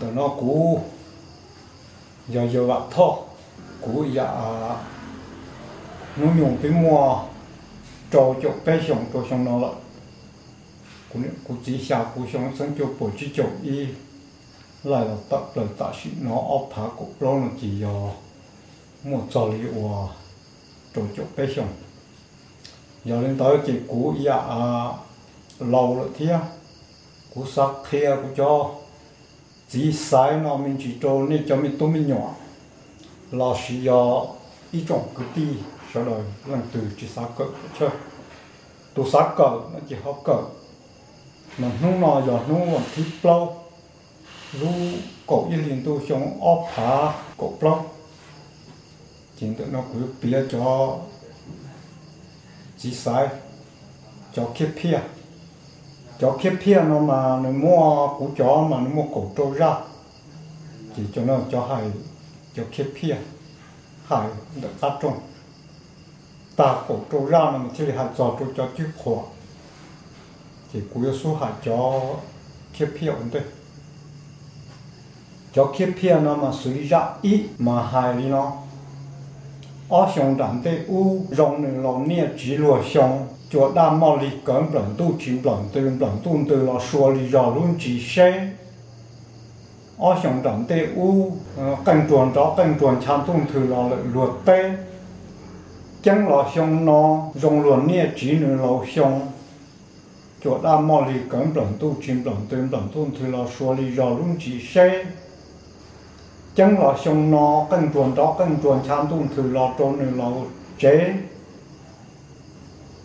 Ntawm no kuv yog Yawg Vam Thoj, kuv yam hnub nyoog twb muaj rau caum peb xyoos rau xyoo no lawm. Kuv txiv xya kuv xyoo txheeb cuaj puas tsib caug ib, laij los tawm plaws tam sim no ob phav kaum plaub no ces yog muaj txog li uas rau caum peb xyoos. Yog li ntawd ces kuv yam laus lawm thiab, kuv xav qhia kuv cov txiv xaiv no me ntsis rau nej cov me tub me nyuam lossis yog ib tsoom kwv tij sawv daws leej twg tsis xav kawm, tus xav kawm no ces ho kawm. Mas hnub no yog hnub vas thib plaub lub kaum ib hlis ntuj xyoo ob phav kaum plaub, ces ntawm no kuv yuav piav cov txiv xaiv, cov khiab phiaj. Cov khiab phiaj no mas nws muaj, kuv cov mas nws muaj kaum rau zaj, ces cov no cov hais, cov khiab phiaj hais ntawm qab rooj. Tag kaum rau zaj no mas thiaj li hais txog rau cov cwb qhuas, ces kuv yuav xub hais cov khiab phiaj ua ntej. Cov khiab phiaj no mas xws li zaj ib mas hais li no: Ob xyoos nram ntej ub zoo nws laus niaj tsiv luag xyoo, cua daj moj li kawv nplawm ntuj tsis nplawm ntws, nplawm ntuj ntws los sua li zog lub ntsis seb. Ob xyoos nram ntej ub qeej nruas nrov qeej nruas ncha ntuj nthwv los lawm luag teb. Ceeb los xyoo no zoo luag niaj tsiv nws laus xyoo, cua daj moj li kawv nplawm ntuj tsis nplawm ntws, nplawm ntuj nthwv los sua li zog lub ntsis seb. Ceeb los xyoo no qeej nruas nrov qeej nruas ncha ntuj nthwv los rau nws laus tsev.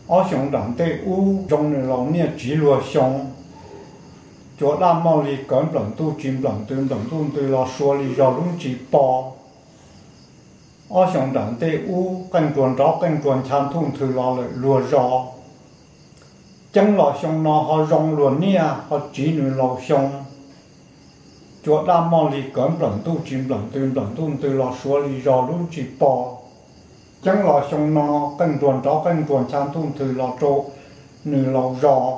Ob xyoos nram ntej ub zoo nws laus niaj tsiv luag xyoo, cua daj moj li kawv nplawm ntuj tsis nplawm ntws, nplawm ntuj ntws los sua li zog lub ntsis pos. Ob xyoos nram ntej ub qeej nruas nrov qeej nruas ncha ntuj nthwv los lawm luag zos. Ceeb los xyoo no ho zoo luag niaj ho tsiv nws laus xyoo, cua daj moj li kawv nplawm ntuj tsis nplawm ntws, nplawm ntuj ntws los sua li zog lub ntsis pos. Ceeb los xyoo no qeej nruas nrov qeej nruas ncha ntuj nthwv los rau nws laus zos.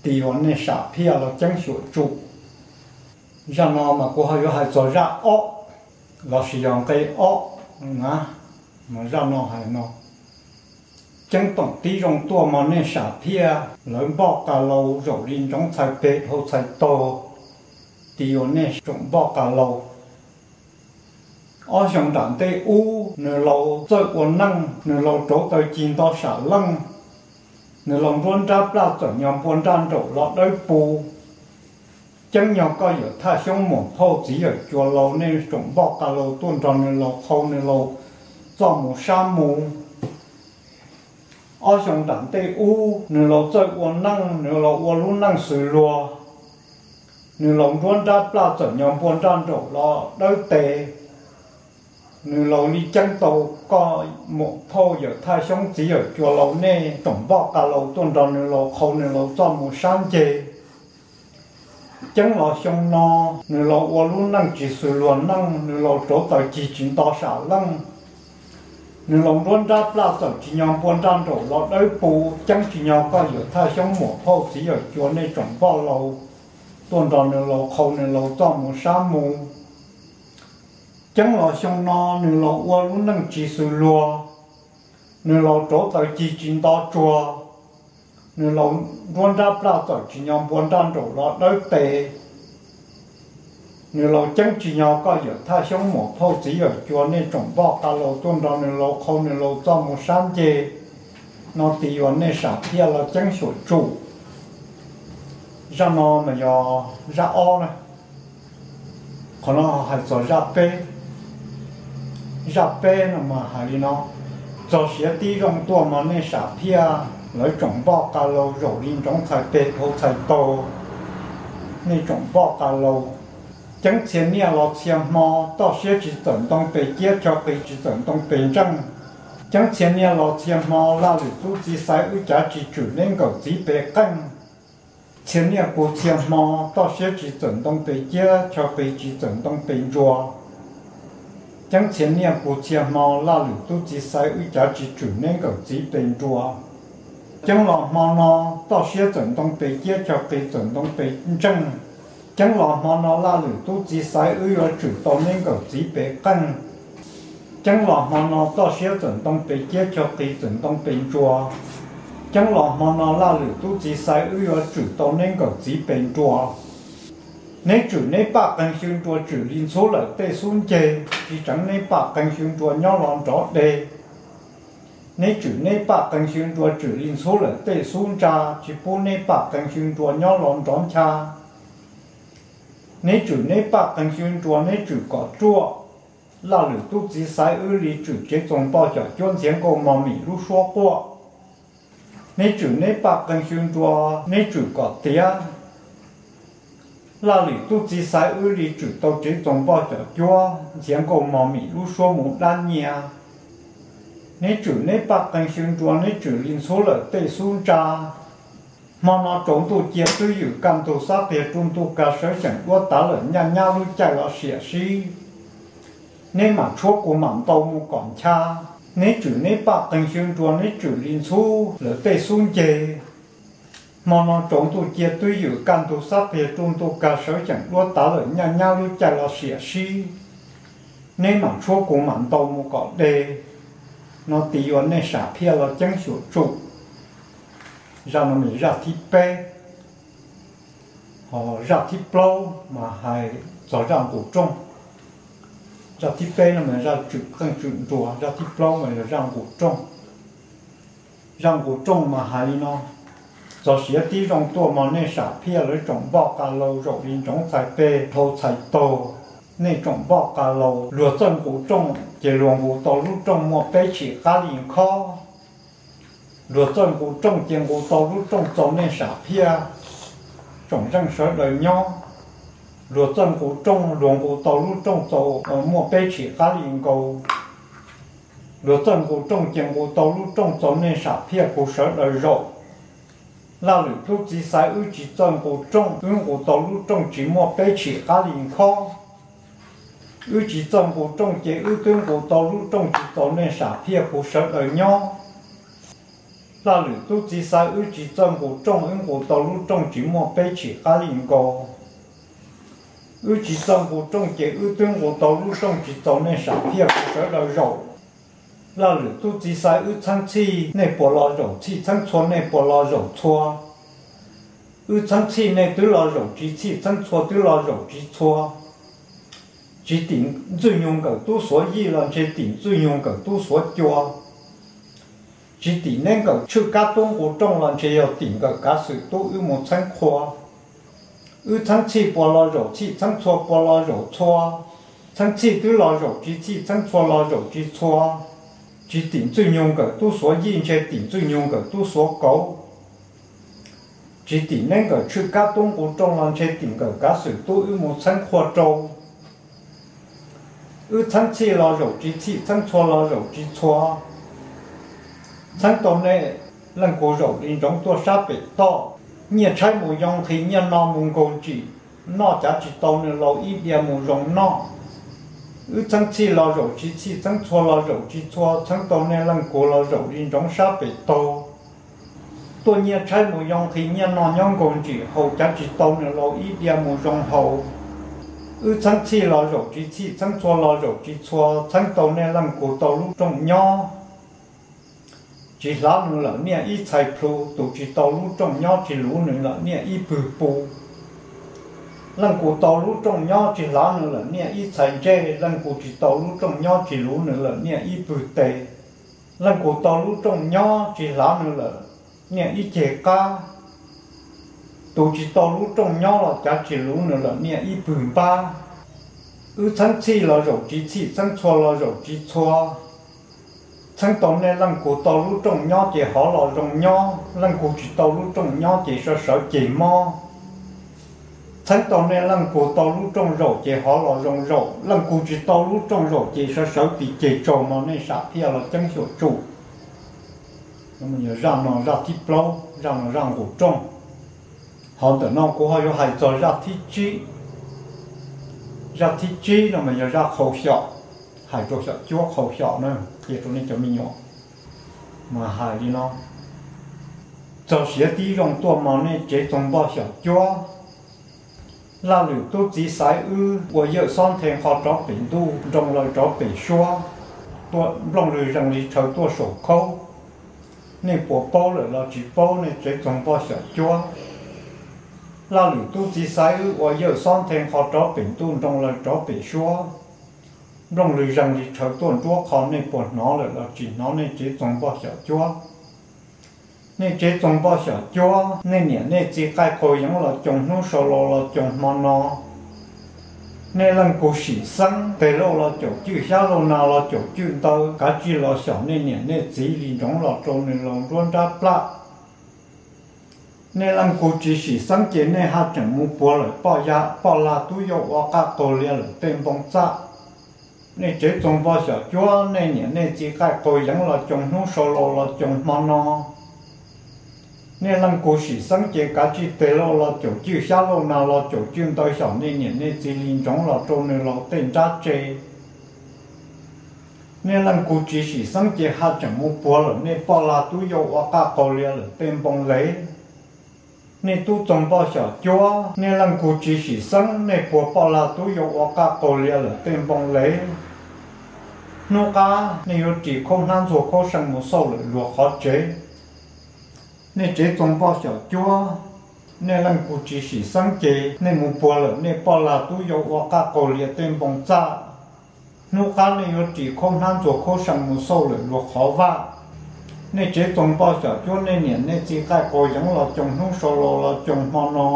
Tis uas nej sam phiaj los ceeb xyuam tsum. Zaj no mas kuv ho yuav hais txog zaj ob lossis yog nqe ob na. Mas zaj no hais no: Ceeb toom tib zoo tuaj mog nej sam phiaj, lawv npoj qa laus zaum li ntsoov txhais peg dhau txhais taug. Tis uas nej tsoom npoj qa laus. Ob xyoos nram ntej ub nws laus txawj ua neej, nws laus rauv taws cig nto sam leej, nws laus nruab nrab plaj txawm nyog npua nraj nraum los dawb pus. Ceeb nyog koj yawm thaj xyoob muam phauj txiv yawm cua laus nej tsoom npoj qa laus tuaj nrog nws laus qhau nws laus txoj mus sab mus. Ob xyoos nram ntej ub nws laus txawj ua neej, nws laus ua lub neej xws luag, nws laus nruab nrab plaj txawm nyog npua nraj nraum los dawb tes. Nws laus li ceeb tau koj muam phauj yawm thaj xyoob txiv yawm cua laus nej tsoom npoj qa laus tuaj nrog nws laus qhau nws laus txoj mus sab nceg. Ceeb los xyoo no nws laus ua lub neej tsis xws luag neej, nws laus rauv taws cig tsis nto sam leej, nws laus nruab nrab plaj txawm tsis nyog npua nraj nraum los dawb pus. Ceeb tsis nyog koj yawm thaj xyoob muam phauj txiv yawm cua nej tsoom npoj laus tuaj nrog nws laus qhau nws laus txoj mus sab mus. Ceeb los xyoo no nws laus ua lub neej tsis xws luag, nws laus rauv taws cig tsis nto tsuag, nws laus nruab nrab plaj txawm tsis nyog npua nraj nraum los dawb tes. Nws laus ceeb tsis nyog koj yawm thaj xyoob muam phauj txiv yawm cua nej tsoom npoj qa laus tuaj nrog nws laus qhau nws laus txoj mus sab nceg. No tis uas nej sam phiaj los ceeb xyuam tsum. Zaj no mas yog zaj ob na. Qhov no hais txog zaj peb. Zaj peb no mas hais li no: Txog siav tib zoo tuaj mog nej sam phiaj, lawv tsoom npoj qa laus zaum li ntsoov txhais peg dhau txhais taug. Nej tsoom npoj qa laus. Ceeb txhia niaj los txhia hmo, toj siab tsis txawm ntoo pes ciab, chaw qis tsis txawm ntoo pes ntseej. Ceeb txhia niaj los txhia hmo, laj lwm tub txiv xaiv wb cav tsis tswm neb nkawm txiv pes qeej. Txhia niaj pus txhia hmo, toj siab tsis txawm ntoo pes ciab, chaw qis tsis txawm ntoo pes ntsuas. Ceeb txhia niaj pus txhia hmo, laj lwm tub txiv xaiv wb cav tsis tswm neb nkawm txiv pes nruas. Ceeb los hmo no, toj siab txawm ntoo pes ciab, chaw qis txawm ntoo pes ntseej. Ceeb los hmo no Laj Lwm tub txiv xaiv wb yuav tshwm tau neb nkawm txiv pem qeej. Ceeb los hmo no toj siab txawm ntoo pem ciab, chaw qis txawm ntoo pem ntsuas. Ceeb los hmo no Laj Lwm tub txiv xaiv wb yuav tshwm tau neb nkawm txiv pem nruas. Neb tshwm neb paj qeeg xyw nruas tshwm li ntxhub lawm tej xub nceg, tsis tseev neb paj qeeg xyw nruas nyob los nrov de. Neb tshwm neb paj qeeg xyw nruas tshwm li ntxhub lawm tej xub ntsa, tsis pub neb paj qeeg xyw nruas nyob los nrov ncha. Neb tshwm neb paj qeeg xyw nruas neb tshwm kom ruaj. Laj Lwm tub txiv xaiv wb li tshwm tsev txoos npoj xyom cuab ntxiav nkauj mos mim lub suab quaj. Neb tshwm neb paj qeeg xyw nruas neb tshwm kom tiav. Laj Lwm tub txiv xaiv wb li tshwm tau tsev txoos npoj xyom cuab ntxiav nkauj mos mim lub suab mus dab nyias. Neb tshwm neb paj qeeg xyw nruas neb tshwm li ntxhub lawm tej xub ntsa. Hmo no tsaus ntuj cia twb ywm kaj ntug xab qias ruj ntuj ka sawv xyeem duab tav lawm nyaj nyab lub caij los sim sib. Neb mam tshuab kuv mam ntaus mus kom ncha. Neb tshwm neb paj qeeg xyw nruas neb tshwm li ntxhub lawm tej xub nceg. Hmo no tsaus ntuj cia twb ywm kaj ntug xab qias ruj ntuj ka sawv xyeem duab tav lawm nyaj nyab lub caij los sim sib. Neb mam tshuab kuv mam ntaus mus kom de. No tis yuav nej sam phiaj los ceeb xyuam tsum. Zaj no mas zaj thib peb. Ho zaj thib plaub mas hais txog zaj nqus rooj. Zaj thib peb no mas zaj tshwm qeej tshwm nruas, zaj thib plaub mas yog zaj nqus rooj. Zaj nqus rooj mas hais li no: Txog siav tib zoo tuaj mog nej sam phiaj, lawv tsoom npoj qa laus zaum li ntsoov txhais tes dhau txhais taug. Nej tsoom npoj qa laus luag txawj nqus rooj ces luag nqus tau lub rooj muaj peb tshim qab li nkhob. Luag txawj nqus rooj ces nqus tau lub rooj txaus nej sam phiaj tsoom zeej sawv daws nyob. Luag txawj nqus rooj luag nqus tau lub rooj txaus muaj peb tshim qab li nkaus. Luag txawj nqus rooj ces nqus tau lub rooj txaus nej sam phiaj kuv sawv daws zaum. Laj Lwm tub txiv xaiv wb tsis txawj nqus rooj, wb nqus tau lub rooj tsis muaj peb tshim qab li nkhob. Wb tsis txawj nqus rooj ces wb twb nqus tau lub rooj tsis txaus nej sam phiaj kuv sawv daws nyob. Laj Lwm tub txiv xaiv wb tsis txawj nqus rooj, wb nqus tau lub rooj tsis muaj peb tshim qab li nkaus. Wb tsis txawj nqus rooj ces wb twb nqus tau lub rooj tsis txaus nej sam phiaj kuv sawv daws zaum. Laj Lwm tub txiv xaiv wb txheeb txhij nej puas los zaum txhij, txheeb txhua nej puas los zaum txhua. Wb txheeb txhij nej twb los zaum tsis txhij, txheeb txhua twb los zaum tsis txhua. Tsis tim Ntxwj Nyoog nkawm tub xuav yij los ntshe tim Ntxwj Nyoog nkawm tub xuav cua. Tsis tim neb nkawm tshwj kab tub nqus rooj los ntshe yog tim nkawm kav xwm tub wb mus txheeb qhua. Wb txheeb txhij puas los zaum txhij, txheeb txhua puas los zaum txhua. Txheeb txhij twb los zaum tsis txhij, txheeb txhua los zaum tsis txhua. Tsis tim Ntxwj Nyoog nkawm tub xuav yij, ntshe tim Ntxwj Nyoog nkawm tub xuav kauv. Tsis tim neb nkawm tshwj kab tub nqus rooj los ntshe tim nkawm kav xwm tub wb mus txheeb qhua rau. Wb txheeb txhij los zaum tsis txhij, txheeb txhua los zaum tsis txhua. Txheeb tau nej leej kuv zaum li ntsoov tuaj sab pem toj. Nyiaj tshaib mus yoo nqhis, nyiaj no mus nkaug ntsim, noj cav tsis tau nws laus ib diav mus zoo noj. Wb txheeb txhij los zaum tsis txhij, txheeb txhua los zaum tsis txhua. Txheeb tau nej leej kuv los zaum li ntsoov sab pem taug. Tuaj nyiaj tshaib mus yoo nqhis, nyiaj no nyob nkaug ntsim, haus cav tsis tau nws laus ib diav mus zoo haus. Wb txheeb txhij los zaum tsis txhij, txheeb txhua los zaum tsis txhua. Txheeb tau nej leej kuv tau lub rooj nyob, tsis hlav nws lawm niaj ib txhais plhu. Tus tsis tau lub rooj nyob tsis luv nws lawm niaj ib pwg pu. Leej kuv tau lub rooj nyob tsis hlav nws lawm niaj ib txhais ntsej. Leej kuv tsis tau lub rooj nyob tsis luv nws lawm niaj ib pwg tes. Leej kuv tau lub rooj nyob tsis hlav nws lawm niaj ib ceg qab. Tus tsis tau lub rooj nyob los cav tsis luv nws lawm niaj ib pwg npab. Wb txheeb txhij los zaum tsis txhij, txheeb txhua los zaum tsis txhua. Txheeb tau nej leej kuv tau lub rooj nyob ces hov los zoo nyob, leej kuv tsis tau lub rooj nyob ces sawv sawv ceg mob. Txheeb tau nej leej kuv tau lub rooj zaum ces hov los zoo zaum, leej kuv tsis tau lub rooj zaum ces sawv sawv tim ceg tsaug mog nej sam phiaj los ceeb xyuam tsum. Yog zaj no zaj thib plaub, zaj no zaj nqus rooj. Ho ntawm no kuv ho yuav hais txog zaj thib tsib. Zaj thib tsib no mas yog zaj qhau xyom, hais rau xyom cuab qhau xyom na, qhia rau nej cov me nyuam. Mas hais li no: Txog siav tib zoo tuaj mog nej tsev txoos npoj xyom cuab. Laj lwm tub txiv xaiv wb ua yawm xob nthe qho rov pem ntuj, nroo laws rov pem suab, tuaj nplooj lwg zees li tshaw tuaj saum khaub. Nej puas paub lawm los tsis paub, nej tsev txoos npog xyom cuab? Laj lwm tub txiv xaiv wb ua yawm xob nthe qho rov pem ntuj, nroo laws rov pem suab, nplooj lwg zees li tshaw tuaj nruab qho, nej puas hnov lawm los tsis hnov, nej tsev txoos npog xyom cuab? Nej tsev txoos npog xyom cuab, nej niam nej txiv qaij qaug yeev los coos hnub sau los los coos hmo no. Nej leej kug sim xeeb teg lauj los caum cwj xyab lauj, nag los caum cwj ntawv, kav tsij los xyom nej niam nej txiv li ntsoov los rau nws laus nruab nrab plaj. Nej leej kug tsis sim xeeb ces nej haj tseem mus puag lawm poj ya, poj lag tub yau ua qaj qaug lias lawm tej npoo txaj. Nej tsev txoos npog xyom cuab, nej niam nej txiv qaij qaug yeev los coos hnub sau los los coos hmo no. Nej leej kug sim xeeb ces kav tsij teg lauj los caum cwj xyab lauj, nag los caum cwj ntawv, xyaum nej niam nej txiv li ntsoov los rau nws laus tej nrab tse. Nej leej kug tsis sim xeeb ces haj tseem mus puag lawm nej poj lag tub yau ua qaj qaug lias lawm tej npoo lev. Nej tub txoos npog xyom cuab, nej leej kug tsis sim xeeb, nej puag poj lag tub yau ua qaj qaug lias lawm tej npoo lev. Hnub qab nej yuav ris khaub hnab ntxuag khaub seej mus xauj lawm luag qhov tsev. Nej tsev txoos npog xyom cuab, nej leej kug tsis sim xeeb ces nej mus puag lawm nej poj lag tub yau ua qaj qaug lias tej npoo txaj. Hnub qab nej yuav ris khaub hnab ntxuag khaub seej mus xauj lawm luag qhov vaj. Nej tsev txoos npog xyom cuab, nej niam nej txiv qaij qaug yeev los coos hnub sau los los coos hmo no.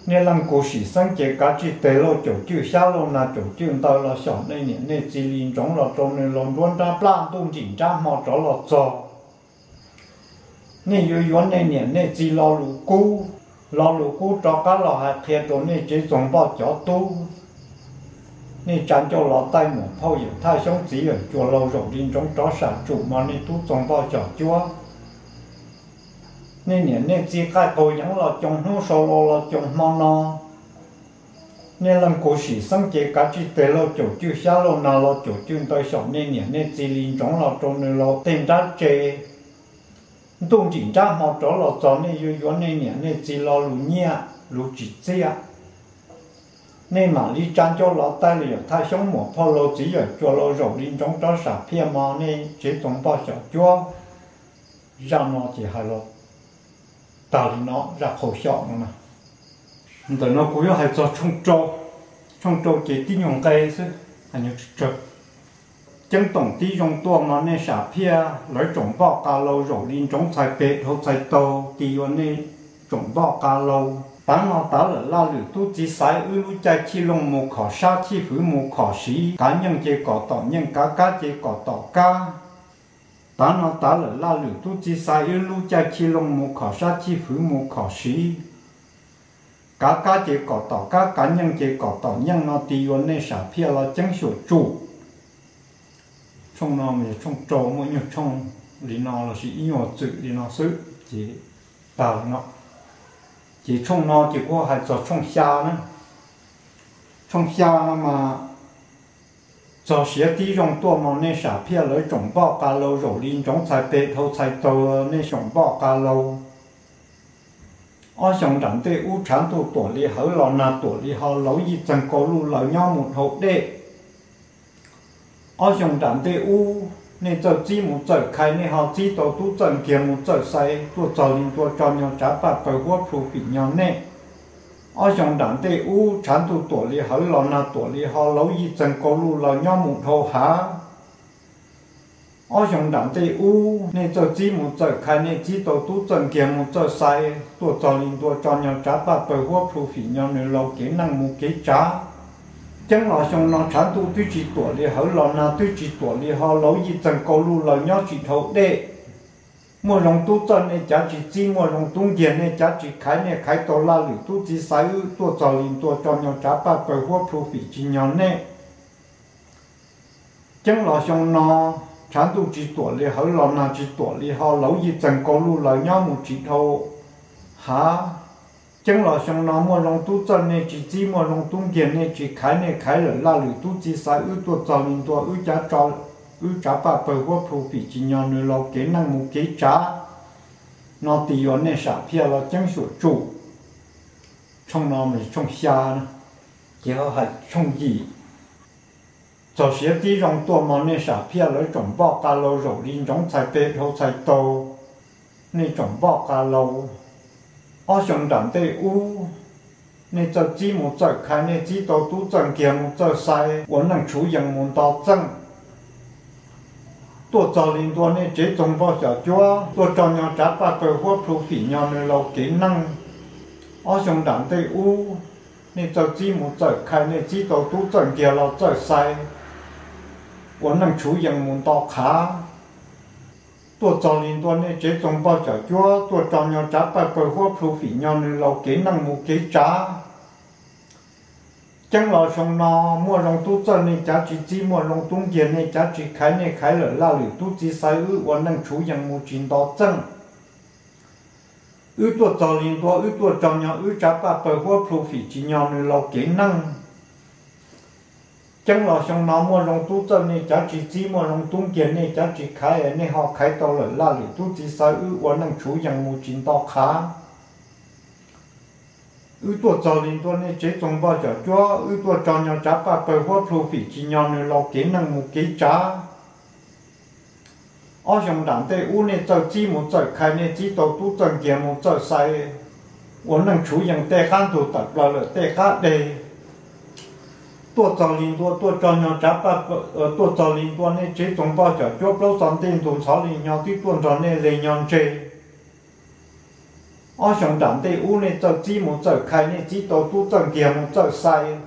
Nej leej kug sim xeeb ces kav tsij teg lauj caum cwj xyab lauj, nag caum cwj ntawv los xyaum nej niam nej txiv li ntsoov los rau nws laus nruab nrab plaj, ntuj nrim nrab hmo rov los txog. Nej yuav yuav nej niam nej txiv lo lus kub, lo lus kub rov qab los hais qhia rau nej tsev txoos npog cov tub. Nej tsa ncauj los taij muam phauj yawm thaj xyoob txiv yawm cua laus zaum li ntsoov rov sam tsum mog, nej tub txoos npog xyom cuab. Nej niam nej txiv qaij qaug yeev los coos hnub sau los los coos hmo no. Nej leej kug sim xeeb ces kav tsij teg lauj caum cwj xyab lauj, nag los caum cwj ntawv, xyaum nej niam nej txiv li ntsoov los rau nws laus tej nrab tse. Ntuj nrim nrab hmo rov los txog, nej yuav yuav nej niam nej txiv lo lus nyiaj lus tsim txiaj. Nej mam li tsa ncauj los taij li yawm thaj xyoob muam phauj laus txiv yawm cua laus zaum li ntsoov rov sam phiaj mog, nej tsev txoos npog xyom cuab. Zaj no ces hais los tag li no, zaj qhau xyom no na. Ntawm no kuv yuav hais txog tshooj rau, tshooj rau ces tib nyuag nqe xwb, hais nyuag tsawg. Ceeb toom tib zoo tuaj mog, nej sam phiaj lawv tsoom npoj qa laus zaum li ntsoov txhais pem dhau txhais taug, tis yuav nej tsoom npoj qa laus. Tav no tav lawm laj lwm tub txiv xaiv wb lub caij chij looj mus khom sab, chij hwv mus khom siv, kav nyeej ces kom tom nyeej, kav kab ces kom tom kab. Tav no tav lawm laj lwm tub txiv xaiv wb lub caij chij looj mus khom sab, chij hwv mus khom siv, kav kab ces kom tom kab, kav nyeej ces kom tom nyeej no, tis yuav nej sam phiaj los ceeb xyuam tsum. Tshooj no mas yog tshooj rau, muaj ib nyuag tshooj li no lossis ib nyuag txwm li no xwb ces tag li no. Ces tshooj no ces kuv hais txog tshooj xya na. Tshooj xya no mas txog siav tib zoo tuaj mog, nej sam phiaj lawv tsoom npoj qa laus zaum li ntsoov txhais pem dhau txhais taug, nej tsoom npoj qa laus. Ob xyoos nram ntej ub, tshav ntuj tuam li hawv los nag tuam li ho, lauv yij txeeg kau luj laws nyob mus dhau dej. Ob xyoos nram ntej ub, nej txawj txib mus txawj khai, nej ho txib tau tub txawj nkiag mus txawj xais, tuaj txog li ntua tso nyog tsav paj paws huab plhu fim nyog nej. Ob xyoos nram ntej ub, tshav ntuj tuam li hawv los nag tuam li ho, lauv yij txeeg kau luj laws nyob mus dhau hav. Ob xyoos nram ntej ub, nej txawj txib mus txawj khai, nej txib tau tub txawj nkiag mus txawj xais, tuaj txog li ntua tso nyog tsav paj paws huab plhu fim nyog nws laus kev neej mus kev tsav. Ceeb los xyoo no tshav ntuj twb tsis tuam li hawv los nag twb tsis tuam li ho, lauv yij txeeg kau luj laws nyob tsis dhau dej. Muaj zoo tub txawj nej cav tsis txib, muaj zoo tub nkiag nej cav tsis khaiv, nej khaiv tau laj lwm tub txiv xaiv wb, tuaj txog li ntua tso nyog tsav paj paws huab plhu fim tsis nyog nej. Ceeb los xyoo no tshav ntuj tsis tuam li hawv los nag tsis tuam li ho, lauv yij txeeg kau luj laws nyob mus tsis dhau hav. Ceeb los xyoo no muaj zoo tub txawj nej tsis txib, muaj zoo tub nkiag nej tsis khaiv, nej khaiv lawm laj lwm tub txiv xaiv wb, tuaj txog li ntua wb cav tso, wb tsav paj paws huab plhu fim tsis nyog nws laus kev neej mus kev tsav no, tis yuav nej sam phiaj los ceeb xyuam tsum. Tshooj no mas tshooj xya, ces ho hais tshooj yim. Txog siav tib zoo tuaj mog, nej sam phiaj lawv tsoom npauj qa laus zaum li ntsoov txhais pes dhau txhais taus. Nej tsoom npauj qa laus, ob xyoo nram ntej ub, nej txawj txib mus txawj khai, nej txib tau tub txawj nkiag mus txawj xais ua neej tshuv yees mus nto txeej. Tuaj txog li ntua nej tsev txoos npauj xyom cuab, tuaj tso nyo tsav paj paws huab plhu fim nyo nws laus kev neej. Ob xyoo nram ntej ub, nej txawj txib mus txawj khai, nej txib tau tub txawj nkiag los txawj xais ua neej tshuv yees mus nto qhav. Tuaj txog li ntua nej tsev txoos npauj xyom cuab, tuaj tso nyo tsav paj paws huab plhu fim nyo nws laus kev neej mus kev tsav. Ceeb los xyoo no, muaj zoo tub txawj nej cav tsis txib, muaj zoo tub nkiag nej cav tsis khaiv, nej khaiv lawm laj lwm tub txiv xaiv, wb ua neej tshuv yees mus tsis nto txeej. Wb tuaj txog li ntua wb tuaj tso nyo wb tsav paj paws huab plhu fim tsis nyo nws laus kev neej. Ceeb los xyoo no, muaj zoo tub txawj nej cav tsis txib, muaj zoo tub nkiag nej cav tsis khaiv, nej ho khaiv tau lawm laj lwm tub txiv xaiv, wb ua neej tshuv yees mus tsis nto qhav. Wb tuaj txog li ntua nej tsev txoos npauj xyom cuab, wb tuaj tso nyo tsav paj paws huab plhu fim tsis nyo nws laus kev neej mus kev tsav. Ob xyoo nram ntej ub nej txawj txib mus txawj khai, nej txib tau tub txawj nkiag mus txawj xais ua neej tshuv yees tej qab ntug tawm plaws lawm tej qab deg. Tuaj txog li ntua tuaj tso nyo tsav paj, tuaj txog li ntua nej tsev txoos npauj xyom cuab plaub txog ntej ntug ntxhov li nyo twb tuaj nrog nej le nyo ntseg. Ob xyoo nram ntej ub nej txawj txib mus txawj khai, nej txib tau tub txawj nkiag mus txawj xais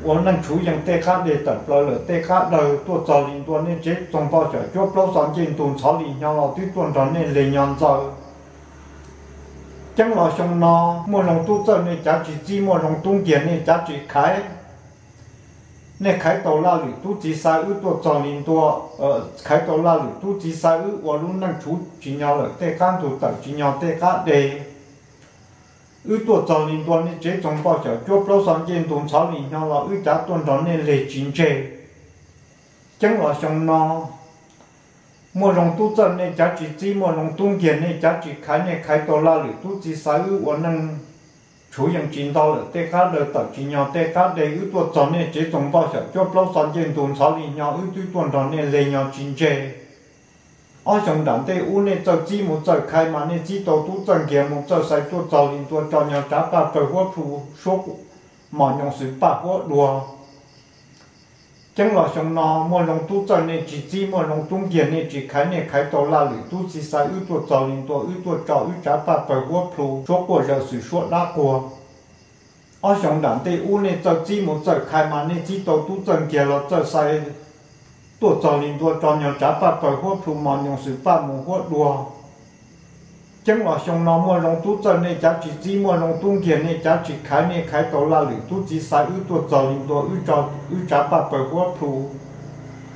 ua neej tshuv yees tej qab deg tawm plaws lawm tej qab dawg. Tuaj txog li ntua nej tsev txoos npauj xyom cuab plaub txog ntej ntug ntxhov li nyo los twb tuaj nrog nej le nyo ntxaws. Ceeb los xyoo no, muaj zoo tub txawj nej cav tsis txib, muaj zoo tub nkiag nej cav tsis khaiv, nej khaiv tau laj lwm tub txiv xaiv, wb tuaj txog li ntua, khaiv tau laj lwm tub txiv xaiv, wb ua lub neej tshuv tsis nyo lawm tej qab ntug tawm tsis nyo tej qab deg. Wb tuaj txog li ntua nej tsev txoos npauj xyom cuab plaub txog ntej ntug ntxhov li nyo los wb cav tuaj nrog nej le tsis ntseg. Ceeb los xyoo no, muaj zoo tub txawj nej cav tsis txib, muaj zoo tub nkiag nej cav tsis khaiv, nej khaiv tau laj lwm tub txiv xaiv, wb ua neej tshuv yees tsis nto lawm tej qab dawg tawm tsis nyo tej qab deg. Wb tuaj txog nej tsev txoos npauj xyom cuab plaub txog ntej ntug ntxhov li nyo, wb twb tuaj nrog nej le nyo tsis ntseg. Ob xyoo nram ntej ub nej txawj txib mus txawj khai mas nej txib tau tub txawj nkiag mus txawj xais tuaj txog li ntua tso nyo tsav paj paws huab plhu suab mos nyoos xwm paj huab dua. Ceeb los xyoo no, muaj zoo tub txawj nej tsis txib, muaj zoo tub nkiag nej tsis khaiv, nej khaiv tau laj lwm tub txiv xaiv, wb tuaj txog li ntua wb tuaj tso wb tsav paj paws huab plhu suab quaj zaws xwm suab dab quag. Ob xyoo nram ntej ub nej txawj txib mus txawj khai mas nej txib tau tub txawj nkiag los txawj xais tuaj txog li ntua tso nyo tsav paj paws huab plhu mos nyoos xwm paj mus huab dua. Ceeb los xyoo no, muaj zoo tub txawj nej cav tsis txib, muaj zoo tub nkiag nej cav tsis khaiv, nej khaiv tau laj lwm tub txiv xaiv, wb tuaj txog li ntua wb tso wb tsav paj paws huab plhu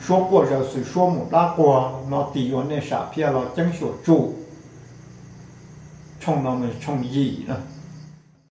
suab quaj zaws xwm suab mus dab quag. No tis yuav nej sam phiaj los ceeb xyuam tsuj. Tshooj no tshooj yim.